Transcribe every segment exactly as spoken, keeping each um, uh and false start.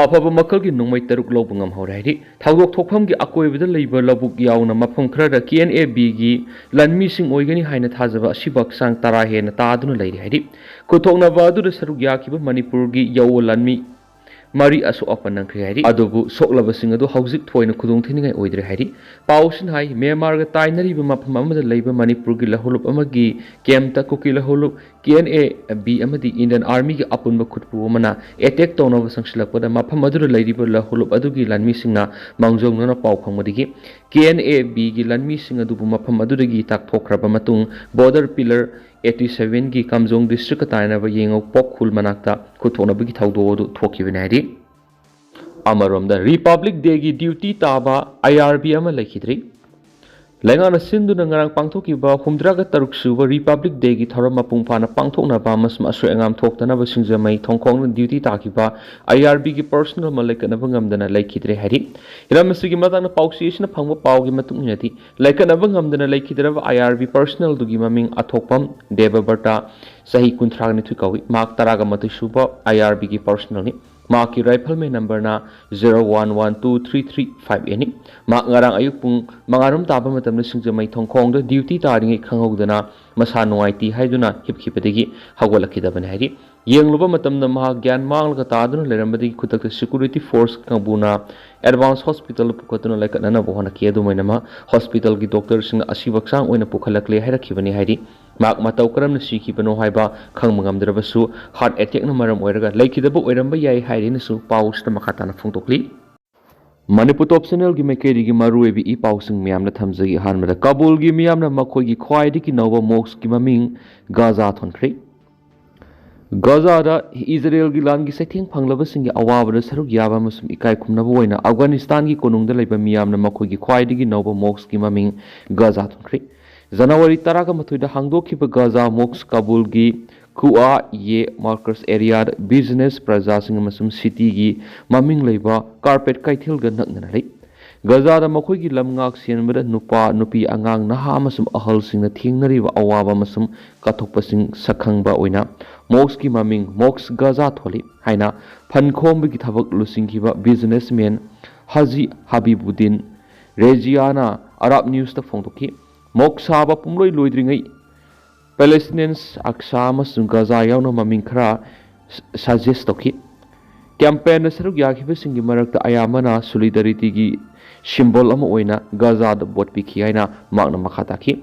ꯑꯐꯕ ꯃꯈꯜꯒꯤ ꯅꯣꯡꯃꯩ ꯇꯔꯨꯛ ꯂꯧꯕ ꯉꯝꯍꯧꯔꯦ ꯍꯥꯏꯔꯤ꯫ ꯊꯧꯗꯣꯛ ꯊꯣꯛꯐꯝꯒꯤ ꯑꯀꯣꯏꯕꯗ ꯂꯩꯕ ꯂꯧꯕꯨꯛ ꯌꯥꯎꯅ ꯃꯐꯝ ꯈꯔꯗ ꯀꯦ ꯑꯦꯟ ꯑꯦ ꯕꯤꯒꯤ ꯂꯥꯟꯃꯤꯁꯤꯡ ꯑꯣꯏꯒꯅꯤ ꯍꯥꯏꯅ ꯊꯥꯖꯕ ꯑꯁꯤꯕ ꯍꯛꯆꯥꯡ ꯇꯔꯥ ꯍꯦꯟꯅ ꯇꯥꯗꯨꯅ ꯂꯩꯔꯤ ꯍꯥꯏꯔꯤ꯫ ꯈꯨꯠꯊꯣꯛꯅꯕ ꯑꯗꯨꯗ ꯁꯔꯨꯛ ꯌꯥꯈꯤꯕ ꯃꯅꯤꯄꯨꯔꯒꯤ ꯌꯧꯋ ꯂꯥꯟꯃꯤ ꯃꯔꯤ ꯑꯁꯣꯛ ꯑꯄꯟ ꯅꯪꯈ꯭ꯔꯦ ꯍꯥꯏꯔꯤ꯫ ꯑꯗꯨꯕꯨ ꯁꯣꯛꯂꯕꯁꯤꯡ ꯑꯗꯨ ꯍꯧꯖꯤꯛ ꯊꯣꯏꯅ ꯈꯨꯗꯣꯡ ꯊꯤꯅꯤꯡꯉꯥꯏ ꯑꯣꯏꯗ꯭ꯔꯦ ꯍꯥꯏꯔꯤ꯫ ꯄꯥꯎꯁꯤꯅ ꯍꯥꯏ, ꯃ꯭ꯌꯥꯟꯃꯥꯔꯒ ꯇꯥꯏꯅꯔꯤꯕ ꯃꯐꯝ ꯑꯃꯗ ꯂꯩꯕ ꯃꯅꯤꯄꯨꯔꯒꯤ ꯂꯧꯍꯨꯂꯨꯞ ꯑꯃꯒꯤ ꯀꯦꯝꯞꯇ ꯀꯨꯀꯤ ꯂꯧꯍꯨꯂꯨꯞ ꯀꯦ ꯑꯦꯟ ꯑꯦ ꯕꯤ ꯑꯃꯗꯤ ꯏꯟꯗꯤꯌꯟ ꯑꯥꯔꯃꯤꯒꯤ ꯑꯄꯨꯟꯕ ꯈꯨꯠꯄꯨ ꯑꯃꯅ ꯑꯦꯇꯦꯛ ꯇꯧꯅꯕ ꯆꯪꯁꯤꯜꯂꯛꯄꯗ ꯃꯐꯝ ꯑꯗꯨꯗ ꯂꯩꯔꯤꯕ ꯂꯧꯍꯨꯂꯨꯞ ꯑꯗꯨꯒꯤ ꯂꯥꯟꯃꯤꯁꯤꯡꯅ ꯃꯥꯡꯖꯧꯅꯅ ꯄꯥꯎ ꯐꯪꯕꯗꯒꯤ ꯀꯦ ꯑꯦꯟ ꯑꯦ ꯕꯤꯒꯤ ꯂꯥꯟꯃꯤꯁꯤꯡ ꯑꯗꯨꯕꯨ ꯃꯐꯝ ꯑꯗꯨꯗꯒꯤ ꯇꯥꯛꯊꯣꯛꯈ꯭ꯔꯕ ꯃꯇꯨꯡ ꯕꯣꯔꯗꯔ ꯄꯤꯂꯔ ꯑꯩꯠꯇꯤ ꯁꯚꯦꯟꯒꯤ ꯀꯥꯝꯖꯣꯡ ꯗꯤꯁꯇ꯭ꯔꯤꯛꯀ ꯇꯥꯏꯅꯕ ꯌꯦꯡꯉꯧ ꯄꯣꯛꯈꯨꯜ ꯃꯅꯥꯛꯇ ꯈꯨꯠꯊꯣꯛꯅꯕꯒꯤ ꯊꯧꯗꯣꯛ ꯑꯗꯨ ꯊꯣꯛꯈꯤꯕꯅꯤ ꯍꯥꯏꯔꯤ꯫ ꯑꯃꯔꯣꯝꯗ ꯔꯤꯄꯕ꯭ꯂꯤꯛ ꯗꯦꯒꯤ ꯗ꯭ꯌꯨꯇꯤ ꯇꯥꯕ ꯑꯥꯏ ꯑꯥꯔ ꯕꯤ ꯑꯃ ꯂꯩꯈꯤꯗ꯭ꯔꯤ꯫ ꯂꯩꯉꯥꯛꯅ ꯁꯤꯟꯗꯨꯅ ꯉꯔꯥꯡ ꯄꯥꯡꯊꯣꯛꯈꯤꯕ ꯍꯨꯝꯗ꯭ꯔꯥꯒ ꯇꯔꯨꯛ ꯁꯨꯕ ꯔꯤꯄꯕ꯭ꯂꯤꯛ ꯗꯦꯒꯤ ꯊꯧꯔꯝ ꯃꯄꯨꯡ ꯐꯥꯅ ꯄꯥꯡꯊꯣꯛꯅꯕ ꯑꯃꯁꯨꯡ ꯑꯁꯣꯏ ꯑꯉꯥꯝ ꯊꯣꯛꯇꯅꯕ ꯁꯤꯡꯖꯃꯩ ꯊꯣꯡꯈꯣꯡꯗ ꯗ꯭ꯌꯨꯇꯤ ꯇꯥꯈꯤꯕ ꯑꯥꯏ ꯑꯥꯔ ꯕꯤꯒꯤ ꯄꯔꯁꯣꯅꯦꯜ ꯑꯃ ꯂꯩꯈꯠꯅꯕ ꯉꯝꯗꯅ ꯂꯩꯈꯤꯗ꯭ꯔꯦ ꯍꯥꯏꯔꯤ꯫ ꯍꯤꯔꯝ ꯑꯁꯤꯒꯤ ꯃꯇꯥꯡꯗ ꯄꯥꯎꯆꯦ ꯑꯁꯤꯅ ꯐꯪꯕ ꯄꯥꯎꯒꯤ ꯃꯇꯨꯡ ꯏꯟꯅꯗꯤ, ꯂꯩꯈꯠꯅꯕ ꯉꯝꯗꯅ ꯂꯩꯈꯤꯗ꯭ꯔꯕ ꯑꯥꯏ ꯑꯥꯔ ꯕꯤ ꯄꯔꯁꯣꯅꯦꯜꯗꯨꯒꯤ ꯃꯃꯤꯡ ꯑꯊꯣꯛꯄꯝ ꯗꯦꯕꯕ꯭ꯔꯇ, ꯆꯍꯤ ꯀꯨꯟꯊ꯭ꯔꯥ ꯅꯤꯊꯣꯏ ꯀꯧꯏ꯫ ꯃꯍꯥꯛ ꯇꯔꯥꯒ ꯃꯥꯊꯣꯏ ꯁꯨꯕ ꯑꯥꯏ ꯑꯥꯔ ꯕꯤꯒꯤ ꯄꯔꯁꯣꯅꯦꯜꯅꯤ꯫ ꯃꯍꯥꯛꯀꯤ ꯔꯥꯏꯐꯜꯃꯦꯟ ꯅꯝꯕꯔꯅ zero one one two three three five ꯑꯦꯅꯤ꯫ ꯃꯍꯥꯛ ꯉꯔꯥꯡ ꯑꯌꯨꯛ ꯄꯨꯡ ꯃꯉꯥꯔꯣꯝ ꯇꯥꯕ ꯃꯇꯝꯗ ꯁꯤꯡꯖꯃꯩ ꯊꯣꯡꯈꯣꯡꯗ ꯗ꯭ꯌꯨꯇꯤ ꯇꯥꯔꯤꯉꯩ ꯈꯪꯍꯧꯗꯅ ꯃꯁꯥ ꯅꯨꯡꯉꯥꯏꯇꯦ ꯍꯥꯏꯗꯨꯅ ꯍꯤꯞꯈꯤꯕꯗꯒꯤ ꯍꯧꯒꯠꯂꯛꯈꯤꯗꯕꯅꯤ ꯍꯥꯏꯔꯤ꯫ ꯌꯦꯡꯂꯨꯕ ꯃꯇꯝꯗ ꯃꯍꯥꯛ ꯒ꯭ꯌꯥꯟ ꯃꯥꯡꯂꯒ ꯇꯥꯗꯨꯅ ꯂꯩꯔꯝꯕꯗꯒꯤ ꯈꯨꯗꯛꯇ ꯁꯦꯀ꯭ꯌꯨꯔꯤꯇꯤ ꯐꯣꯔꯁ ꯀꯥꯡꯕꯨꯅ ꯑꯦꯗꯚꯥꯟꯁ ꯍꯣꯁꯄꯤꯇꯥꯜꯗ ꯄꯨꯈꯠꯇꯨꯅ ꯂꯩꯈꯠꯅꯅꯕ ꯍꯣꯠꯅꯈꯤ꯫ ꯑꯗꯨꯃꯥꯏꯅ ꯃꯍꯥꯛ ꯍꯣꯁꯄꯤꯇꯥꯜꯒꯤ ꯗꯣꯛꯇꯔꯁꯤꯡꯅ ꯑꯁꯤꯕ ꯍꯛꯆꯥꯡ ꯑꯣꯏꯅ ꯄꯨꯈꯠꯂꯛꯂꯦ ꯍꯥꯏꯔꯛꯈꯤꯕꯅꯤ ꯍꯥꯏꯔꯤ꯫ ꯃꯍꯥꯛ ꯃꯇꯧ ꯀꯔꯝꯅ ꯁꯤꯈꯤꯕꯅꯣ ꯍꯥꯏꯕ ꯈꯪꯕ ꯉꯝꯗ꯭ꯔꯕꯁꯨ, ꯍꯥꯔꯠ ꯑꯦꯇꯦꯛꯅ ꯃꯔꯝ ꯑꯣꯏꯔꯒ ꯂꯩꯈꯤꯗꯕ ꯑꯣꯏꯔꯝꯕ ꯌꯥꯏ ꯍꯥꯏꯔꯦꯅꯁꯨ ꯄꯥꯎꯁꯤꯗ ꯃꯈꯥ ꯇꯥꯅ ꯐꯣꯡꯗꯣꯛꯂꯤ꯫ ꯃꯅꯤꯄꯨꯔ ꯇꯣꯞ ꯆꯦꯅꯦꯜꯒꯤ ꯃꯥꯏꯀꯩꯗꯒꯤ ꯃꯔꯨꯑꯣꯏꯕ ꯏ ꯄꯥꯎꯁꯤꯡ ꯃꯌꯥꯝꯅ ꯊꯝꯖꯒꯦ꯫ ꯑꯍꯥꯟꯕꯗ, ꯀꯥꯕꯨꯜꯒꯤ ꯃꯤꯌꯥꯝꯅ ꯃꯈꯣꯏꯒꯤ ꯈ꯭ꯋꯥꯏꯗꯒꯤ ꯅꯧꯕ ꯃꯣꯛꯁꯀꯤ ꯃꯃꯤꯡ ꯒꯥꯖꯥ ꯊꯣꯟꯈ꯭ꯔꯦ꯫ ꯒꯥꯖꯥꯗ ꯏꯖꯔꯦꯜꯒꯤ ꯂꯥꯟꯒꯤ ꯆꯩꯊꯦꯡ ꯐꯪꯂꯕꯁꯤꯡꯒꯤ ꯑꯋꯥꯕꯗ ꯁꯔꯨꯛ ꯌꯥꯕ ꯑꯃꯁꯨꯡ ꯏꯀꯥꯏ ꯈꯨꯝꯅꯕ ꯑꯣꯏꯅ ꯑꯐꯒꯥꯅꯤꯁꯇꯥꯟꯒꯤ ꯀꯣꯅꯨꯡꯗ ꯂꯩꯕ ꯃꯤꯌꯥꯝꯅ ꯃꯈꯣꯏꯒꯤ ꯈ꯭ꯋꯥꯏꯗꯒꯤ ꯅꯧꯕ ꯃꯣꯛꯁꯀꯤ ꯃꯃꯤꯡ ꯒꯥꯖꯥ ꯊꯣꯟꯈ꯭ꯔꯦ꯫ ꯖꯅꯋꯥꯔꯤ ꯇꯔꯥꯒ ꯃꯥꯊꯣꯏꯗ ꯍꯥꯡꯗꯣꯛꯈꯤꯕ ꯒꯥꯖꯥ ꯃꯣꯛꯁ ꯀꯥꯕꯨꯜꯒꯤ ꯈꯨꯑꯥ ꯌꯦ ꯃꯥꯔꯀꯁ ꯑꯦꯔꯤꯌꯥꯗ ꯕꯤꯖꯤꯅꯦꯁ, ꯄ꯭ꯔꯖꯥꯁꯤꯡ ꯑꯃꯁꯨꯡ ꯁꯤꯇꯤꯒꯤ ꯃꯃꯤꯡ ꯂꯩꯕ ꯀꯥꯔꯄꯦꯠ ꯀꯩꯊꯦꯜꯒ ꯅꯛꯅꯅ ꯂꯩ꯫ ꯒꯖꯥꯗ ꯃꯈꯣꯏꯒꯤ ꯂꯝꯉꯥꯛ ꯁꯦꯟꯕꯗ ꯅꯨꯄꯥ, ꯅꯨꯄꯤ, ꯑꯉꯥꯡ, ꯅꯍꯥ ꯑꯃꯁꯨꯡ ꯑꯍꯜꯁꯤꯡꯅ ꯊꯦꯡꯅꯔꯤꯕ ꯑꯋꯥꯕ ꯑꯃꯁꯨꯡ ꯀꯠꯊꯣꯛꯄꯁꯤꯡ ꯁꯛꯈꯪꯕ ꯑꯣꯏꯅ ꯃꯣꯛꯁꯀꯤ ꯃꯃꯤꯡ ꯃꯣꯛꯁ ꯒꯖꯥ ꯊꯣꯜꯂꯤ ꯍꯥꯏꯅ ꯐꯟ ꯈꯣꯝꯕꯒꯤ ꯊꯕꯛ ꯂꯨꯆꯤꯡꯈꯤꯕ ꯕꯤꯖꯤꯅꯦꯁꯃꯦꯟ ꯍꯥꯖꯤ ꯍꯕꯤꯕꯨꯗꯤꯟ ꯔꯦꯖꯤꯌꯥꯅ ꯑꯔꯥꯕ ꯅ꯭ꯌꯨꯁꯇ ꯐꯣꯡꯗꯣꯛꯈꯤ꯫ ꯃꯣꯛꯁ ꯁꯥꯕ ꯄꯨꯝꯂꯣꯏ ꯂꯣꯏꯗ꯭ꯔꯤꯉꯩ ꯄꯦꯂꯦꯁꯇꯤꯅꯤꯌꯟꯁ ꯑꯛꯁꯥ ꯑꯃꯁꯨꯡ ꯒꯖꯥ ꯌꯥꯎꯅ ꯃꯃꯤꯡ ꯈꯔ ꯁꯖꯦꯁ ꯇꯧꯈꯤ꯫ ꯀꯦꯝꯄꯦꯟꯗ ꯁꯔꯨꯛ ꯌꯥꯈꯤꯕꯁꯤꯡꯒꯤ ꯃꯔꯛꯇ ꯑꯌꯥꯝꯕꯅ ꯁꯣꯂꯤꯗꯥꯔꯤꯇꯤꯒꯤ ꯁꯤꯝꯕꯣꯜ ꯑꯃ ꯑꯣꯏꯅ ꯒꯖꯥꯗ ꯚꯣꯠ ꯄꯤꯈꯤ ꯍꯥꯏꯅ ꯃꯍꯥꯛꯅ ꯃꯈꯥ ꯇꯥꯈꯤ꯫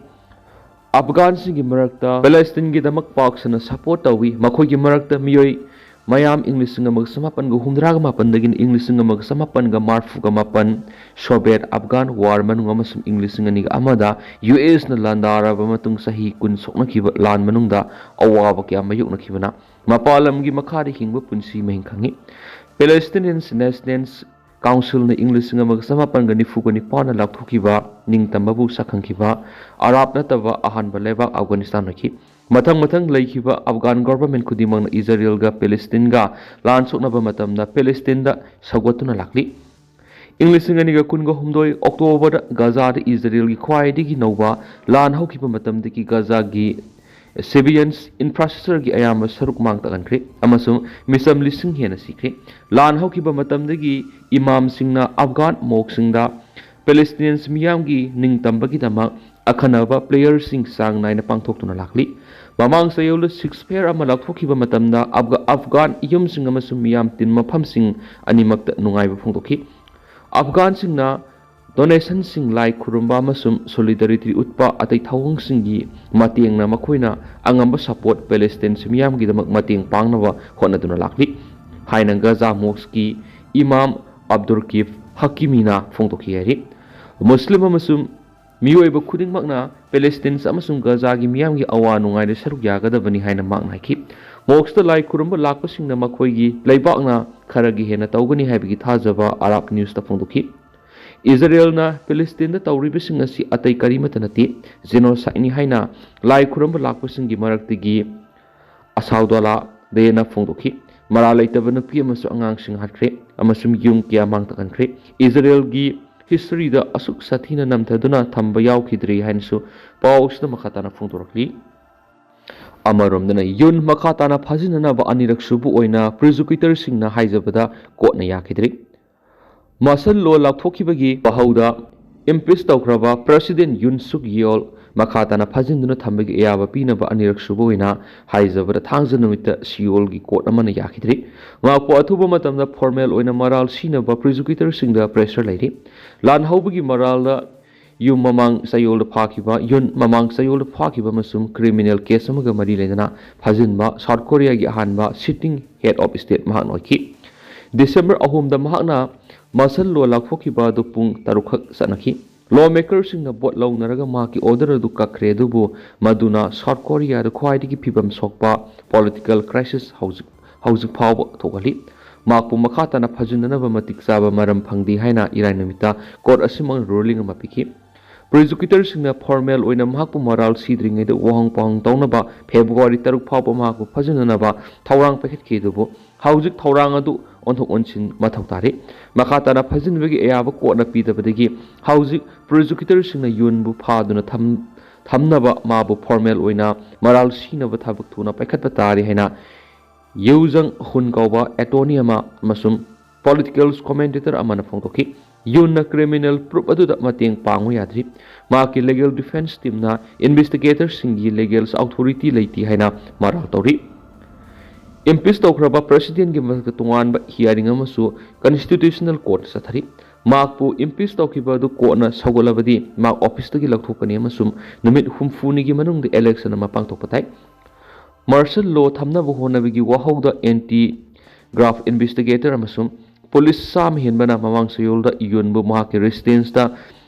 ꯑꯐꯒꯥꯟꯁꯤꯡꯒꯤ ꯃꯔꯛꯇ ꯄꯦꯂꯦꯁꯇꯤꯟꯒꯤꯗꯃꯛ ꯄꯥꯛ ꯁꯟꯅ ꯁꯄꯣꯔꯠ ꯇꯧꯏ꯫ ꯃꯈꯣꯏꯒꯤ ꯃꯔꯛꯇ ꯃꯤꯑꯣꯏ ꯃꯌꯥꯝ ꯏꯪ ꯂꯤꯁꯤꯡ ꯑꯃꯒ ꯆꯃꯥꯄꯟꯒ ꯍꯨꯝꯗ꯭ꯔꯥꯒ ꯃꯥꯄꯟꯗꯒꯤꯅ ꯏꯪ ꯂꯤꯁꯤꯡ ꯑꯃꯒ ꯆꯃꯥꯄꯟꯒ ꯃꯔꯐꯨꯒ ꯃꯥꯄꯟ ꯁꯣꯚꯤꯌꯦꯠ ꯑꯐꯒꯥꯟ ꯋꯥꯔ ꯃꯅꯨꯡ ꯑꯃꯁꯨꯡ ꯏꯪ ꯂꯤꯁꯤꯡ ꯑꯅꯤꯒ ꯑꯃꯗ ꯌꯨ ꯑꯦꯁꯅ ꯂꯥꯟꯗꯥꯔꯕ ꯃꯇꯨꯡ ꯆꯍꯤ ꯀꯨꯟ ꯁꯣꯛꯅꯈꯤꯕ ꯂꯥꯟ ꯃꯅꯨꯡꯗ ꯑꯋꯥꯕ ꯀꯌꯥ ꯃꯥꯌꯣꯛꯅꯈꯤꯕꯅ ꯃꯄꯥꯟ ꯂꯝꯒꯤ ꯃꯈꯥꯗ ꯍꯤꯡꯕ ꯄꯨꯟꯁꯤ ꯃꯍꯤꯡ ꯈꯪꯉꯤ꯫ ꯄꯦꯂꯦꯁꯇꯤꯅꯤꯌꯟꯁ ꯅꯦꯁꯅꯦꯜꯁ ꯀꯥꯎꯟꯁꯤꯜꯅ ꯏꯪ ꯂꯤꯁꯤꯡ ꯑꯃꯒ ꯆꯃꯥꯄꯟꯒ ꯅꯤꯐꯨꯒ ꯅꯤꯄꯥꯟꯗ ꯂꯥꯎꯊꯣꯛꯈꯤꯕ ꯅꯤꯡꯇꯝꯕꯕꯨ ꯁꯛꯈꯪꯈꯤꯕ ꯑꯔꯥꯕ ꯅꯠꯇꯕ ꯑꯍꯥꯟꯕ ꯂꯩꯕꯥꯛ ꯑꯐꯒꯥꯅꯤꯁꯇꯥꯟ ꯑꯣꯏꯈꯤ꯫ ꯃꯊꯪ ꯃꯊꯪ ꯂꯩꯈꯤꯕ ꯑꯐꯒꯥꯟ ꯒꯣꯚꯔꯟꯃꯦꯟꯠ ꯈꯨꯗꯤꯡꯃꯛꯅ ꯏꯖꯔꯦꯜꯒ ꯄꯦꯂꯦꯁꯇꯤꯟꯒ ꯂꯥꯟ ꯁꯣꯛꯅꯕ ꯃꯇꯝꯗ ꯄꯦꯂꯦꯁꯇꯤꯟꯗ ꯁꯧꯒꯠꯇꯨꯅ ꯂꯥꯛꯂꯤ꯫ ꯏꯪ ꯂꯤꯁꯤꯡ ꯑꯅꯤꯒ ꯀꯨꯟꯒ ꯍꯨꯝꯗꯣꯏ ꯑꯣꯛꯇꯣꯕꯔꯗ ꯒꯖꯥꯗ ꯏꯖꯔꯦꯜꯒꯤ ꯈ꯭ꯋꯥꯏꯗꯒꯤ ꯅꯧꯕ ꯂꯥꯟ ꯍꯧꯈꯤꯕ ꯃꯇꯝꯗꯒꯤ ꯒꯖꯥꯒꯤ ꯁꯤꯚꯤꯂꯤꯌꯟꯁ ꯏꯟꯐ꯭ꯔꯥꯁ꯭ꯇ꯭ꯔꯛꯆꯔꯒꯤ ꯑꯌꯥꯝꯕ ꯁꯔꯨꯛ ꯃꯥꯡ ꯇꯥꯛꯍꯟꯈ꯭ꯔꯦ ꯑꯃꯁꯨꯡ ꯃꯤꯆꯝ ꯂꯤꯁꯤꯡ ꯍꯦꯟꯅ ꯁꯤꯈ꯭ꯔꯦ꯫ ꯂꯥꯟ ꯍꯧꯈꯤꯕ ꯃꯇꯝꯗꯒꯤ ꯏꯃꯥꯝꯁꯤꯡꯅ ꯑꯐꯒꯥꯟ ꯃꯣꯛꯁꯤꯡꯗ ꯄꯦꯂꯦꯁꯇꯤꯅꯤꯌꯟꯁ ꯃꯤꯌꯥꯝꯒꯤ ꯅꯤꯡꯇꯝꯕꯒꯤꯗꯃꯛ ꯑꯈꯟꯅꯕ ꯄ꯭ꯔꯦꯌꯔꯁꯤꯡ ꯆꯥꯡ ꯅꯥꯏꯅ ꯄꯥꯡꯊꯣꯛꯇꯨꯅ ꯂꯥꯛꯂꯤ꯫ ꯃꯃꯥꯡ ꯆꯌꯣꯜꯗ ꯁꯤꯖꯐꯌꯔ ꯑꯃ ꯂꯥꯎꯊꯣꯛꯈꯤꯕ ꯃꯇꯝꯗ ꯑꯐꯒ-, ꯑꯐꯒꯥꯟ ꯌꯨꯝꯁꯤꯡ ꯑꯃꯁꯨꯡ ꯃꯤꯌꯥꯝ ꯇꯤꯟꯕ ꯃꯐꯝꯁꯤꯡ ꯑꯅꯤꯃꯛꯇ ꯅꯨꯡꯉꯥꯏꯕ ꯐꯣꯡꯗꯣꯛꯈꯤ꯫ ꯑꯐꯒꯥꯟꯁꯤꯡꯅ ꯗꯣꯅꯦꯁꯟꯁꯤꯡ, ꯂꯥꯏ ꯈꯨꯔꯨꯝꯕ ꯑꯃꯁꯨꯡ ꯁꯣꯂꯤꯗꯥꯔꯤꯇꯤ ꯎꯠꯄ ꯑꯇꯩ ꯊꯧꯑꯣꯡꯁꯤꯡꯒꯤ ꯃꯇꯦꯡꯅ ꯃꯈꯣꯏꯅ ꯑꯉꯝꯕ ꯁꯄꯣꯔꯠ ꯄꯦꯂꯦꯁꯇꯤꯟꯁ ꯃꯤꯌꯥꯝꯒꯤꯗꯃꯛ ꯃꯇꯦꯡ ꯄꯥꯡꯅꯕ ꯍꯣꯠꯅꯗꯨꯅ ꯂꯥꯛꯂꯤ ꯍꯥꯏꯅ ꯒꯖꯥ ꯃꯣꯛꯁꯀꯤ ꯏꯃꯥꯝ ꯑꯕꯗꯨꯔꯀꯤꯐ ꯍꯀꯤꯃꯤꯅ ꯐꯣꯡꯗꯣꯛꯈꯤ ꯍꯥꯏꯔꯤ꯫ ꯃꯨꯁꯂꯤꯝ ꯑꯃꯁꯨꯡ ꯃꯤꯑꯣꯏꯕ ꯈꯨꯗꯤꯡꯃꯛꯅ ꯄꯦꯂꯦꯁꯇꯤꯟꯁ ꯑꯃꯁꯨꯡ ꯒꯖꯥꯒꯤ ꯃꯤꯌꯥꯝꯒꯤ ꯑꯋꯥ ꯅꯨꯡꯉꯥꯏꯗ ꯁꯔꯨꯛ ꯌꯥꯒꯗꯕꯅꯤ ꯍꯥꯏꯅ ꯃꯍꯥꯛꯅ ꯍꯥꯏꯈꯤ꯫ ꯃꯣꯛꯁꯇ ꯂꯥꯏ ꯈꯨꯔꯨꯝꯕ ꯂꯥꯛꯄꯁꯤꯡꯅ ꯃꯈꯣꯏꯒꯤ ꯂꯩꯕꯥꯛꯅ ꯈꯔꯒꯤ ꯍꯦꯟꯅ ꯇꯧꯒꯅꯤ ꯍꯥꯏꯕꯒꯤ ꯊꯥꯖꯕ ꯑꯔꯥꯕ ꯅ꯭ꯌꯨꯁꯇ ꯐꯣꯡꯗꯣꯛꯈꯤ꯫ ꯏꯖꯔꯦꯜꯅ ꯄꯦꯂꯦꯁꯇꯤꯟꯗ ꯇꯧꯔꯤꯕꯁꯤꯡ ꯑꯁꯤ ꯑꯇꯩ ꯀꯔꯤꯃꯠꯇ ꯅꯠꯇꯦ, ꯖꯦꯅꯣꯁꯥꯏꯗꯅꯤ ꯍꯥꯏꯅ ꯂꯥꯏ ꯈꯨꯔꯨꯝꯕ ꯂꯥꯛꯄꯁꯤꯡꯒꯤ ꯃꯔꯛꯇꯒꯤ ꯑꯁꯥꯎꯗꯣꯂꯥ ꯗꯦꯅ ꯐꯣꯡꯗꯣꯛꯈꯤ꯫ ꯃꯔꯥꯜ ꯂꯩꯇꯕ ꯅꯨꯄꯤ ꯑꯃꯁꯨꯡ ꯑꯉꯥꯡꯁꯤꯡ ꯍꯥꯠꯈ꯭ꯔꯦ ꯑꯃꯁꯨꯡ ꯌꯨꯝ ꯀꯌꯥ ꯃꯥꯡ ꯇꯥꯛꯍꯟꯈ꯭ꯔꯦ꯫ ꯏꯖꯔꯦꯜꯒꯤ ꯍꯤꯁꯇ꯭ꯔꯤꯗ ꯑꯁꯨꯛ ꯁꯥꯊꯤꯅ ꯅꯝꯊꯗꯨꯅ ꯊꯝꯕ ꯌꯥꯎꯈꯤꯗ꯭ꯔꯤ ꯍꯥꯏꯅꯁꯨ ꯄꯥꯎ ꯑꯁꯤꯗ ꯃꯈꯥ ꯇꯥꯅ ꯐꯣꯡꯗꯣꯔꯛꯂꯤ꯫ ꯑꯃꯔꯣꯝꯗꯅ ꯌꯨꯟ ꯃꯈꯥ ꯇꯥꯅ ꯐꯥꯖꯤꯟꯅꯅꯕ ꯑꯅꯤꯔꯛ ꯁꯨꯕ ꯑꯣꯏꯅ ꯄ꯭ꯔꯣꯁꯤꯀ꯭ꯌꯨꯇꯔꯁꯤꯡꯅ ꯍꯥꯏꯖꯕꯗ ꯀꯣꯔꯠꯅ ꯌꯥꯈꯤꯗ꯭ꯔꯤ꯫ ꯃꯥꯔꯁꯦꯜ ꯂꯣ ꯂꯥꯎꯊꯣꯛꯈꯤꯕꯒꯤ ꯋꯥꯍꯧꯗ ꯏꯝꯄꯤꯆ ꯇꯧꯈ꯭ꯔꯕ ꯄ꯭ꯔꯦꯁꯤꯗꯦꯟ ꯌꯨꯟ ꯁꯨꯛ ꯌꯣꯜ ꯃꯈꯥ ꯇꯥꯅ ꯐꯥꯖꯤꯟꯗꯨꯅ ꯊꯝꯕꯒꯤ ꯑꯌꯥꯕ ꯄꯤꯅꯕ ꯑꯅꯤꯔꯛ ꯁꯨꯕ ꯑꯣꯏꯅ ꯍꯥꯏꯖꯕꯗ ꯊꯥꯡꯖ ꯅꯨꯃꯤꯠꯇ ꯁꯤꯑꯣꯜꯒꯤ ꯀꯣꯔꯠ ꯑꯃꯅ ꯌꯥꯈꯤꯗ꯭ꯔꯤ꯫ ꯃꯍꯥꯛꯄꯨ ꯑꯊꯨꯕ ꯃꯇꯝꯗ ꯐꯣꯔꯃꯦꯜ ꯑꯣꯏꯅ ꯃꯔꯥꯜ ꯁꯤꯅꯕ ꯄ꯭ꯔꯣꯁꯤꯀ꯭ꯌꯨꯇꯔꯁꯤꯡꯗ ꯄ꯭ꯔꯦꯁꯔ ꯂꯩꯔꯤ꯫ ꯂꯥꯟ ꯍꯧꯕꯒꯤ ꯃꯔꯥꯜꯗ ꯌꯨꯝ ꯃꯃꯥꯡ ꯆꯌꯣꯜꯗ ꯐꯥꯈꯤꯕ ꯌꯨꯟ ꯃꯃꯥꯡ ꯆꯌꯣꯜꯗ ꯐꯥꯈꯤꯕ ꯑꯃꯁꯨꯡ ꯀ꯭ꯔꯤꯃꯤꯅꯦꯜ ꯀꯦꯁ ꯑꯃꯒ ꯃꯔꯤ ꯂꯩꯅꯅ ꯐꯥꯖꯤꯟꯕ ꯁꯥꯎꯠ ꯀꯣꯔꯤꯌꯥꯒꯤ ꯑꯍꯥꯟꯕ ꯁꯤꯇꯤꯡ ꯍꯦꯗ ꯑꯣꯐ ꯁ꯭ꯇꯦꯠ ꯃꯍꯥꯛꯅ ꯑꯣꯏꯈꯤ꯫ ꯗꯤꯁꯦꯝꯕꯔ ꯑꯍꯨꯝꯗ ꯃꯍꯥꯛꯅ ꯃꯥꯔꯁꯦꯜ ꯂꯣ ꯂꯥꯎꯊꯣꯛꯈꯤꯕ ꯑꯗꯨ ꯄꯨꯡ ꯇꯔꯨꯛꯈꯛ ꯆꯠꯅꯈꯤ꯫ ꯂꯣ ꯃꯦꯀꯔꯁꯤꯡꯅ ꯚꯣꯠ ꯂꯧꯅꯔꯒ ꯃꯍꯥꯛꯀꯤ ꯑꯣꯔꯗꯔ ꯑꯗꯨ ꯀꯛꯈ꯭ꯔꯦ, ꯑꯗꯨꯕꯨ ꯃꯗꯨꯅ ꯁꯥꯎꯠ ꯀꯣꯔꯤꯌꯥꯗ ꯈ꯭ꯋꯥꯏꯗꯒꯤ ꯐꯤꯕꯝ ꯁꯣꯛꯄ ꯄꯣꯂꯤꯇꯤꯀꯦꯜ ꯀ꯭ꯔꯥꯏꯁꯤꯁ ꯍꯧꯖꯤꯛ ꯍꯧꯖꯤꯛ ꯐꯥꯎꯕ ꯊꯣꯛꯍꯜꯂꯤ꯫ ꯃꯍꯥꯛꯄꯨ ꯃꯈꯥ ꯇꯥꯅ ꯐꯥꯖꯤꯟꯅꯅꯕ ꯃꯇꯤꯛ ꯆꯥꯕ ꯃꯔꯝ ꯐꯪꯗꯦ ꯍꯥꯏꯅ ꯏꯔꯥꯏ ꯅꯨꯃꯤꯠꯇ ꯀꯣꯔꯠ ꯑꯁꯤꯃꯛꯅ ꯔꯨꯂꯤꯡ ꯑꯃ ꯄꯤꯈꯤ꯫ ꯄ꯭ꯔꯣꯁꯤꯀ꯭ꯌꯨꯇꯔꯁꯤꯡꯅ ꯐꯣꯔꯃꯦꯜ ꯑꯣꯏꯅ ꯃꯍꯥꯛꯄꯨ ꯃꯔꯥꯜ ꯁꯤꯗ꯭ꯔꯤꯉꯩꯗ ꯋꯥꯍꯪ ꯄꯥꯎꯍꯪ ꯇꯧꯅꯕ ꯐꯦꯕ꯭ꯔꯨꯋꯥꯔꯤ ꯇꯔꯨꯛ ꯐꯥꯎꯕ ꯃꯍꯥꯛꯄꯨ ꯐꯥꯖꯤꯟꯅꯅꯕ ꯊꯧꯔꯥꯡ ꯄꯥꯏꯈꯠꯈꯤ, ꯑꯗꯨꯕꯨ ꯍꯧꯖꯤꯛ ꯊꯧꯔꯥꯡ ꯑꯗꯨ ꯑꯣꯟꯊꯣꯛ ꯑꯣꯟꯁꯤꯟ ꯃꯊꯧ ꯇꯥꯔꯤ꯫ ꯃꯈꯥ ꯇꯥꯅ ꯐꯥꯖꯤꯟꯕꯒꯤ ꯑꯌꯥꯕ ꯀꯣꯔꯠꯅ ꯄꯤꯗꯕꯗꯒꯤ ꯍꯧꯖꯤꯛ ꯄ꯭ꯔꯣꯁꯤꯀ꯭ꯌꯨꯇꯔꯁꯤꯡꯅ ꯌꯨꯟꯕꯨ ꯐꯥꯗꯨꯅ ꯊꯝ-, ꯊꯝꯅꯕ ꯃꯥꯕꯨ ꯐꯣꯔꯃꯦꯜ ꯑꯣꯏꯅ ꯃꯔꯥꯜ ꯁꯤꯅꯕ ꯊꯕꯛ ꯊꯨꯅ ꯄꯥꯏꯈꯠꯄ ꯇꯥꯔꯤ ꯍꯥꯏꯅ ꯌꯨꯖꯪ ꯍꯨꯟ ꯀꯧꯕ ꯑꯦꯇꯣꯔꯅꯤ ꯑꯃ ꯑꯃꯁꯨꯡ ꯄꯣꯂꯤꯇꯤꯀꯦꯜ ꯀꯣꯃꯦꯟꯇꯦꯇꯔ ꯑꯃꯅ ꯐꯣꯡꯗꯣꯛꯈꯤ꯫ ꯌꯨꯟꯅ ꯀ꯭ꯔꯤꯃꯤꯅꯦꯜ ꯄ꯭ꯔꯨꯐ ꯑꯗꯨꯗ ꯃꯇꯦꯡ ꯄꯥꯡꯕ ꯌꯥꯗ꯭ꯔꯤ꯫ ꯃꯍꯥꯛꯀꯤ ꯂꯤꯒꯦꯜ ꯗꯤꯐꯦꯟꯁ ꯇꯤꯝꯅ ꯏꯟꯚꯦꯁꯇꯤꯒꯦꯇꯔꯁꯤꯡꯒꯤ ꯂꯤꯒꯦꯜ ꯑꯣꯊꯣꯔꯤꯇꯤ ꯂꯩꯇꯦ ꯍꯥꯏꯅ ꯃꯔꯥꯜ ꯇꯧꯔꯤ꯫ ꯏꯝꯄꯤꯆ ꯇꯧꯈ꯭ꯔꯕ ꯄ꯭ꯔꯦꯁꯤꯗꯦꯟꯒꯤ ꯃꯊꯛꯇ ꯇꯣꯉꯥꯟꯕ ꯍꯤꯌꯥꯔꯤꯡ ꯑꯃꯁꯨ ꯀꯟꯁꯇꯤꯇ꯭ꯌꯨꯁꯅꯦꯜ ꯀꯣꯔꯠꯇ ꯆꯠꯊꯔꯤ꯫ ꯃꯍꯥꯛꯄꯨ ꯏꯝꯄꯤꯆ ꯇꯧꯈꯤꯕ ꯑꯗꯨ ꯀꯣꯔꯠꯅ ꯁꯧꯒꯠꯂꯕꯗꯤ ꯃꯍꯥꯛ ꯑꯣꯐꯤꯁꯇꯒꯤ ꯂꯧꯊꯣꯛꯀꯅꯤ ꯑꯃꯁꯨꯡ ꯅꯨꯃꯤꯠ ꯍꯨꯝꯐꯨꯅꯤꯒꯤ ꯃꯅꯨꯡꯗ ꯏꯂꯦꯛꯁꯟ ꯑꯃ ꯄꯥꯡꯊꯣꯛꯄ ꯇꯥꯏ꯫ ꯃꯥꯔꯁꯦꯜ ꯂꯣ ꯊꯝꯅꯕ ꯍꯣꯠꯅꯕꯒꯤ ꯋꯥꯍꯧꯗ ꯑꯦꯟꯇꯤ ꯒ꯭ꯔꯥꯐ ꯏꯟꯚꯦꯁꯇꯤꯒꯦꯇꯔ ꯑꯃꯁꯨꯡ ꯄꯨꯂꯤꯁ ꯆꯥꯝꯃ ꯍꯦꯟꯕꯅ ꯃꯃꯥꯡ ꯆꯌꯣꯜꯗ ꯌꯨꯟꯕꯨ ꯃꯍꯥꯛꯀꯤ ꯔꯦꯁꯤꯗꯦꯟꯁꯇ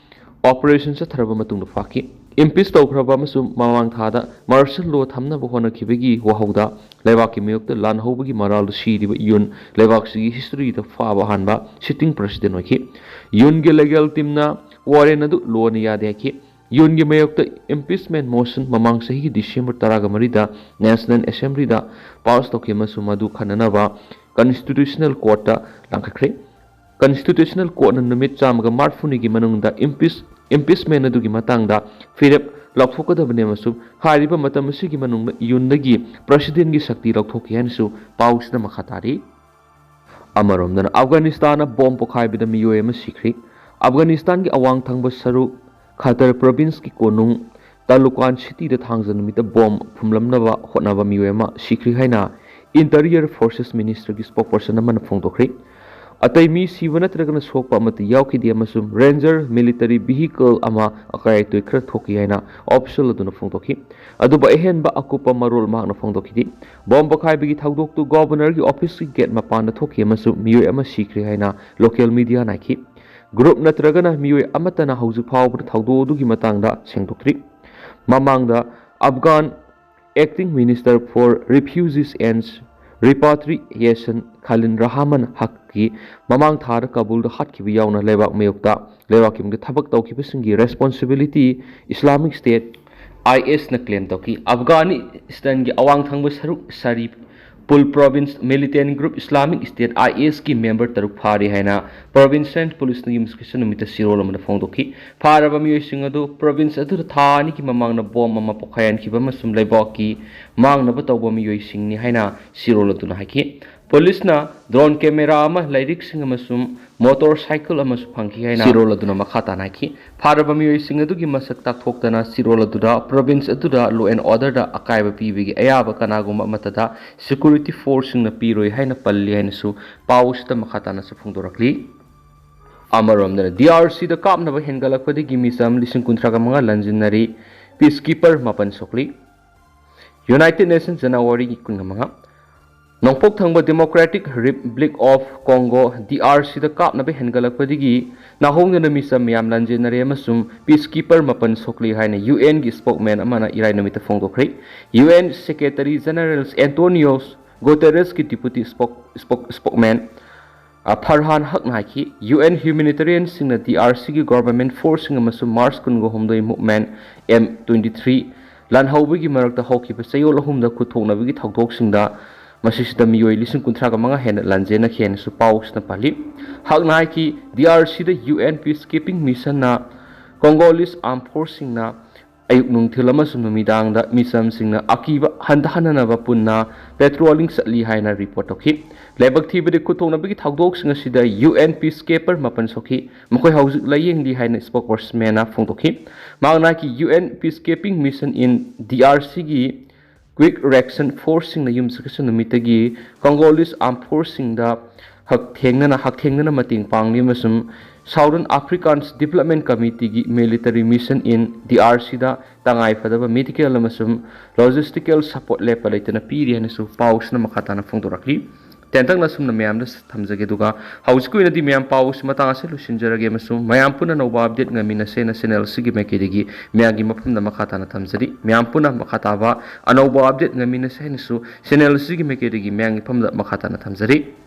ꯑꯣꯄꯔꯦꯁꯟ ꯆꯠꯊꯔꯕ ꯃꯇꯨꯡꯗ ꯐꯥꯈꯤ꯫ ꯏꯝꯄꯤꯆ ꯇꯧꯈ꯭ꯔꯕ ꯑꯃꯁꯨꯡ ꯃꯃꯥꯡ ꯊꯥꯗ ꯃꯥꯔꯁꯦꯜ ꯂꯣ ꯊꯝꯅꯕ ꯍꯣꯠꯅꯈꯤꯕꯒꯤ ꯋꯥꯍꯧꯗ ꯂꯩꯕꯥꯛꯀꯤ ꯃꯥꯌꯣꯛꯇ ꯂꯥꯟ ꯍꯧꯕꯒꯤ ꯃꯔꯥꯜꯗ ꯁꯤꯔꯤꯕ ꯌꯨꯟ ꯂꯩꯕꯥꯛꯁꯤꯒꯤ ꯍꯤꯁꯇ꯭ꯔꯤꯗ ꯐꯥꯕ ꯑꯍꯥꯟꯕ ꯁꯤꯇꯤꯡ ꯄ꯭ꯔꯦꯁꯤꯗꯦꯟ ꯑꯣꯏꯈꯤ꯫ ꯌꯨꯟꯒꯤ ꯂꯤꯒꯦꯜ ꯇꯤꯝꯅ ꯋꯥꯔꯦꯟ ꯑꯗꯨ ꯂꯣꯅ ꯌꯥꯗꯦ ꯍꯥꯏꯈꯤ꯫ ꯌꯨꯟꯒꯤ ꯃꯥꯌꯣꯛꯇ ꯏꯝꯄꯤꯆꯃꯦꯟ ꯃꯣꯁꯟ ꯃꯃꯥꯡ ꯆꯍꯤꯒꯤ ꯗꯤꯁꯦꯝꯕꯔ ꯇꯔꯥꯒ ꯃꯔꯤꯗ ꯅꯦꯁꯅꯦꯜ ꯑꯦꯁꯦꯝꯕ꯭ꯂꯤꯗ ꯄꯥꯁ ꯇꯧꯈꯤ ꯑꯃꯁꯨꯡ ꯃꯗꯨ ꯈꯟꯅꯅꯕ ꯀꯟꯁꯇꯤꯇ꯭ꯌꯨꯁꯅꯦꯜ ꯀꯣꯔꯠꯇ ꯂꯥꯡꯈꯠꯈ꯭ꯔꯦ꯫ Constitutional Courtꯅ ꯅꯨꯃꯤꯠ ꯆꯥꯝꯃꯒ ꯃꯔꯤꯐꯨꯅꯤꯒꯤ ꯃꯅꯨꯡꯗ impeach impeachment ꯑꯗꯨꯒꯤ ꯃꯇꯥꯡꯗ ꯐꯤꯔꯦꯞ ꯂꯧꯊꯣꯛꯀꯗꯕꯅꯤ ꯑꯃꯁꯨꯡ ꯍꯥꯏꯔꯤꯕ ꯃꯇꯝ ꯑꯁꯤꯒꯤ ꯃꯅꯨꯡꯗ ꯌꯨꯟꯗꯒꯤ Presidentꯀꯤ ꯁꯛꯇꯤ ꯂꯧꯊꯣꯛꯈꯤ ꯍꯥꯏꯅꯁꯨ ꯄꯥꯎꯁꯤꯗ ꯃꯈꯥ ꯇꯥꯔꯤ꯫ ꯑꯃꯔꯣꯝꯗꯅ ꯑꯐꯒꯥꯅꯤꯁꯇꯥꯟꯗ ꯕꯣꯝ ꯄꯣꯈꯥꯏꯕꯗ ꯃꯤꯑꯣꯏ ꯑꯃ ꯁꯤꯈ꯭ꯔꯤ꯫ ꯑꯐꯒꯥꯅꯤꯁꯇꯥꯟꯒꯤ ꯑꯋꯥꯡ ꯊꯪꯕ ꯁꯔꯨꯛ ꯈꯇꯔ ꯄ꯭ꯔꯣꯚꯤꯟꯁꯀꯤ ꯀꯣꯅꯨꯡ ꯇꯥꯂꯨꯀꯥꯟ ꯁꯤꯇꯤꯗ ꯊꯥꯡꯖ ꯅꯨꯃꯤꯠꯇ ꯕꯣꯝ ꯐꯨꯝꯂꯝꯅꯕ ꯍꯣꯠꯅꯕ ꯃꯤꯑꯣꯏ ꯑꯃ ꯁꯤꯈ꯭ꯔꯤ ꯍꯥꯏꯅ Interior Forces Ministerꯒꯤ spokesperson ꯑꯃꯅ ꯐꯣꯡꯗꯣꯛꯈ꯭ꯔꯤ꯫ ꯑꯇꯩ ꯃꯤ ꯁꯤꯕ ꯅꯠꯇ꯭ꯔꯒꯅ ꯁꯣꯛꯄ ꯑꯃꯠꯇ ꯌꯥꯎꯈꯤꯗꯦ ꯑꯃꯁꯨꯡ Ranger military vehicle ꯑꯃ ꯑꯀꯥꯏ ꯑꯇꯣꯏ ꯈꯔ ꯊꯣꯛꯈꯤ ꯍꯥꯏꯅ official ꯑꯗꯨꯅ ꯐꯣꯡꯗꯣꯛꯈꯤ꯫ ꯑꯗꯨꯕꯨ ꯑꯍꯦꯟꯕ ꯑꯀꯨꯞꯄ ꯃꯔꯣꯜ ꯃꯍꯥꯛꯅ ꯐꯣꯡꯗꯣꯛꯈꯤꯗꯦ꯫ ꯕꯣꯝ ꯄꯣꯈꯥꯏꯕꯒꯤ ꯊꯧꯗꯣꯛꯇꯨ Governorꯒꯤ officeꯀꯤ gate ꯃꯄꯥꯟꯗ ꯊꯣꯛꯈꯤ ꯑꯃꯁꯨꯡ ꯃꯤꯑꯣꯏ ꯑꯃ ꯁꯤꯈ꯭ꯔꯦ ꯍꯥꯏꯅ local mediaꯅ ꯍꯥꯏꯈꯤ꯫ Group ꯅꯠꯇ꯭ꯔꯒꯅ ꯃꯤꯑꯣꯏ ꯑꯃꯠꯇꯅ ꯍꯧꯖꯤꯛ ꯐꯥꯎꯕꯗ ꯊꯧꯗꯣꯛ ꯑꯗꯨꯒꯤ ꯃꯇꯥꯡꯗ ꯁꯦꯡꯗꯣꯛꯇ꯭ꯔꯤ꯫ ꯃꯃꯥꯡꯗ Afghan Acting Minister for Refugees and Repatriation Khalil Rahman Hakki ꯃꯃꯥꯡ ꯊꯥꯗ ꯀꯥꯕꯨꯜꯗ ꯍꯥꯠꯈꯤꯕ ꯌꯥꯎꯅ ꯂꯩꯕꯥꯛ ꯃꯥꯌꯣꯛꯇ ꯂꯩꯕꯥꯛꯀꯤ ꯃꯅꯨꯡꯗ ꯊꯕꯛ ꯇꯧꯈꯤꯕꯁꯤꯡꯒꯤ responsibility Islamic State ISꯅ claim ꯇꯧꯈꯤ꯫ ꯑꯐꯒꯥꯅꯤꯁꯇꯥꯟꯒꯤ ꯑꯋꯥꯡ ꯊꯪꯕ ꯁꯔꯨꯛ ꯁꯔꯤꯄꯨꯜ province militant group Islamic State ISꯀꯤ member ꯇꯔꯨꯛ ꯐꯥꯔꯤ ꯍꯥꯏꯅ provincial policeꯅ ꯌꯨꯝꯁꯀꯩꯁ ꯅꯨꯃꯤꯠꯇ ꯆꯦꯔꯣꯜ ꯑꯃꯗ ꯐꯣꯡꯗꯣꯛꯈꯤ꯫ ꯐꯥꯔꯕ ꯃꯤꯑꯣꯏꯁꯤꯡ ꯑꯗꯨ province ꯑꯗꯨꯗ ꯊꯥ ꯑꯅꯤꯒꯤ ꯃꯃꯥꯡꯗ ꯕꯣꯝ ꯑꯃ ꯄꯣꯈꯥꯏꯍꯟꯈꯤꯕ ꯑꯃꯁꯨꯡ ꯂꯩꯕꯥꯛꯀꯤ ꯃꯥꯡꯅꯕ ꯇꯧꯕ ꯃꯤꯑꯣꯏꯁꯤꯡꯅꯤ ꯍꯥꯏꯅ ꯆꯦꯔꯣꯜ ꯑꯗꯨꯅ ꯍꯥꯏꯈꯤ꯫ Policeꯅ drone camera ꯑꯃ, ꯂꯥꯏꯔꯤꯛꯁꯤꯡ ꯑꯃꯁꯨꯡ motorcycle ꯑꯃꯁꯨ ꯐꯪꯈꯤ ꯍꯥꯏꯅ ꯆꯦꯔꯣꯜ ꯑꯗꯨꯅ ꯃꯈꯥ ꯇꯥꯅ ꯍꯥꯏꯈꯤ꯫ ꯐꯥꯔꯕ ꯃꯤꯑꯣꯏꯁꯤꯡ ꯑꯗꯨꯒꯤ ꯃꯁꯛ ꯇꯥꯛꯊꯣꯛꯇꯅ ꯆꯦꯔꯣꯜ ꯑꯗꯨꯗ province ꯑꯗꯨꯗ law and orderꯗ ꯑꯀꯥꯏꯕ ꯄꯤꯕꯒꯤ ꯑꯌꯥꯕ ꯀꯅꯥꯒꯨꯝꯕ ꯑꯃꯠꯇꯗ security forceꯁꯤꯡꯅ ꯄꯤꯔꯣꯏ ꯍꯥꯏꯅ ꯄꯜꯂꯤ ꯍꯥꯏꯅꯁꯨ ꯄꯥꯎ ꯑꯁꯤꯗ ꯃꯈꯥ ꯇꯥꯅꯁꯨ ꯐꯣꯡꯗꯣꯔꯛꯂꯤ꯫ ꯑꯃꯔꯣꯝꯗꯅ DRCꯗ ꯀꯥꯞꯅꯕ ꯍꯦꯟꯒꯠꯂꯛꯄꯗꯒꯤ ꯃꯤꯆꯝ ꯂꯤꯁꯤꯡ ꯀꯨꯟꯊ꯭ꯔꯥꯒ ꯃꯉꯥ ꯂꯟꯖꯤꯟꯅꯔꯤ꯫ Peacekeeper ꯃꯥꯄꯟ ꯁꯣꯛꯂꯤ꯫ United Nations January ꯀꯨꯟꯒ ꯃꯉꯥ꯫ ꯅꯣꯡꯄꯣꯛ ꯊꯪꯕ Democratic Republic of Congo, DRCꯗ ꯀꯥꯞꯅꯕ ꯍꯦꯟꯒꯠꯂꯛꯄꯗꯒꯤ ꯅꯥꯍꯣꯡꯗꯅ ꯃꯤꯆꯝ ꯃꯌꯥꯝ ꯂꯥꯟꯖꯦꯟꯅꯔꯦ ꯑꯃꯁꯨꯡ peacekeeper ꯃꯥꯄꯟ ꯁꯣꯛꯂꯤ ꯍꯥꯏꯅ UNꯒꯤ spokesman ꯑꯃꯅ ꯏꯔꯥꯏ ꯅꯨꯃꯤꯠꯇ ꯐꯣꯡꯗꯣꯛꯈ꯭ꯔꯦ꯫ UN Secretary General Antonio Guterresꯀꯤ deputy spoke- spoke- spokesman, ꯑ, ꯐꯔꯍꯥꯟ ꯍꯛꯅ ꯍꯥꯏꯈꯤ, UN humanitarianꯁꯤꯡꯅ DRCꯒꯤ government forceꯁꯤꯡ ꯑꯃꯁꯨꯡ March ꯀꯨꯟꯒ ꯍꯨꯝꯗꯣꯏ movement M twenty three ꯂꯥꯟꯍꯧꯕꯒꯤ ꯃꯔꯛꯇ ꯍꯧꯈꯤꯕ ꯆꯌꯣꯜ ꯑꯍꯨꯝꯗ ꯈꯨꯠꯊꯣꯛꯅꯕꯒꯤ ꯊꯧꯗꯣꯛꯁꯤꯡꯗ ꯃꯁꯤꯁꯤꯗ ꯃꯤꯑꯣꯏ ꯂꯤꯁꯤꯡ ꯀꯨꯟꯊ꯭ꯔꯥꯒ ꯃꯉꯥ ꯍꯦꯟꯅ ꯂꯥꯟꯖꯦꯟꯅꯈꯤ ꯍꯥꯏꯅꯁꯨ ꯄꯥꯎꯁꯤꯅ ꯄꯜꯂꯤ꯫ ꯍꯥꯛꯅ ꯍꯥꯏꯈꯤ, ꯗꯤ ꯑꯥꯔ ꯁꯤꯗ ꯌꯨ ꯑꯦꯟ peacekeeping missionꯅ Congolese armed forceꯁꯤꯡꯅ ꯑꯌꯨꯛ ꯅꯨꯡꯊꯤꯜ ꯑꯃꯁꯨꯡ ꯅꯨꯃꯤꯗꯥꯡꯗ ꯃꯤꯆꯝꯁꯤꯡꯅ ꯑꯀꯤꯕ ꯍꯟꯊꯍꯟꯅꯕ ꯄꯨꯟꯅ patrolling ꯆꯠꯂꯤ ꯍꯥꯏꯅ ꯔꯤꯄꯣꯔꯠ ꯇꯧꯈꯤ꯫ ꯂꯥꯏꯕꯛ ꯊꯤꯕꯗꯤ, ꯈꯨꯠꯊꯣꯛꯅꯕꯒꯤ ꯊꯧꯗꯣꯛꯁꯤꯡ ꯑꯁꯤꯗ ꯌꯨ ꯑꯦꯟ peacekeeper ꯃꯥꯄꯟ ꯁꯣꯛꯈꯤ, ꯃꯈꯣꯏ ꯍꯧꯖꯤꯛ ꯂꯥꯌꯦꯡꯂꯤ ꯍꯥꯏꯅ spokesmanꯅ ꯐꯣꯡꯗꯣꯛꯈꯤ꯫ ꯃꯍꯥꯛꯅ ꯍꯥꯏꯈꯤ, U N peacekeeping mission in D R ꯁꯤꯒꯤ Quick Reaction Forceꯁꯤꯡꯅ ꯌꯨꯝꯁꯀꯩꯁ ꯅꯨꯃꯤꯠꯇꯒꯤ Congolese armed forceꯁꯤꯡꯗ ꯍꯛꯊꯦꯡꯅꯅ ꯍꯛꯊꯦꯡꯅꯅ ꯃꯇꯦꯡ ꯄꯥꯡꯂꯤ ꯑꯃꯁꯨꯡ Southern Africans Development Committeeꯒꯤ military mission in D R ꯁꯤꯗ ꯇꯉꯥꯏ ꯐꯗꯕ medical ꯑꯃꯁꯨꯡ logistical support ꯂꯦꯞꯄ ꯂꯩꯇꯅ ꯄꯤꯔꯤ ꯍꯥꯏꯅꯁꯨ ꯄꯥꯎꯁꯤꯅ ꯃꯈꯥ ꯇꯥꯅ ꯐꯣꯡꯗꯣꯔꯛꯂꯤ꯫ ꯇꯦꯟꯇꯛꯅ ꯑꯁꯨꯝꯅ ꯃꯌꯥꯝꯗ ꯊꯝꯖꯒꯦ꯫ ꯑꯗꯨꯒ ꯍꯧꯖꯤꯛꯀꯤ ꯑꯣꯏꯅꯗꯤ ꯃꯌꯥꯝ ꯄꯥꯎꯁꯤ ꯃꯇꯥꯡ ꯑꯁꯤꯗ ꯂꯣꯏꯁꯤꯟꯖꯔꯒꯦ ꯑꯃꯁꯨꯡ ꯃꯌꯥꯝ ꯄꯨꯟꯅ ꯑꯅꯧꯕ update ꯉꯥꯏꯃꯤꯟꯅꯁꯦꯅ channel ꯑꯁꯤꯒꯤ ꯃꯥꯏꯀꯩꯗꯒꯤ ꯃꯌꯥꯝꯒꯤ ꯃꯐꯝꯗ ꯃꯈꯥ ꯇꯥꯅ ꯊꯝꯖꯔꯤ꯫ ꯃꯌꯥꯝ ꯄꯨꯟꯅ ꯃꯈꯥ ꯇꯥꯕ ꯑꯅꯧꯕ update ꯉꯥꯏꯃꯤꯟꯅꯁꯦ ꯍꯥꯏꯅꯁꯨ channel ꯑꯁꯤꯒꯤ ꯃꯥꯏꯀꯩꯗꯒꯤ ꯃꯌꯥꯝꯒꯤ ꯃꯐꯝꯗ ꯃꯈꯥ ꯇꯥꯅ ꯊꯝꯖꯔꯤ꯫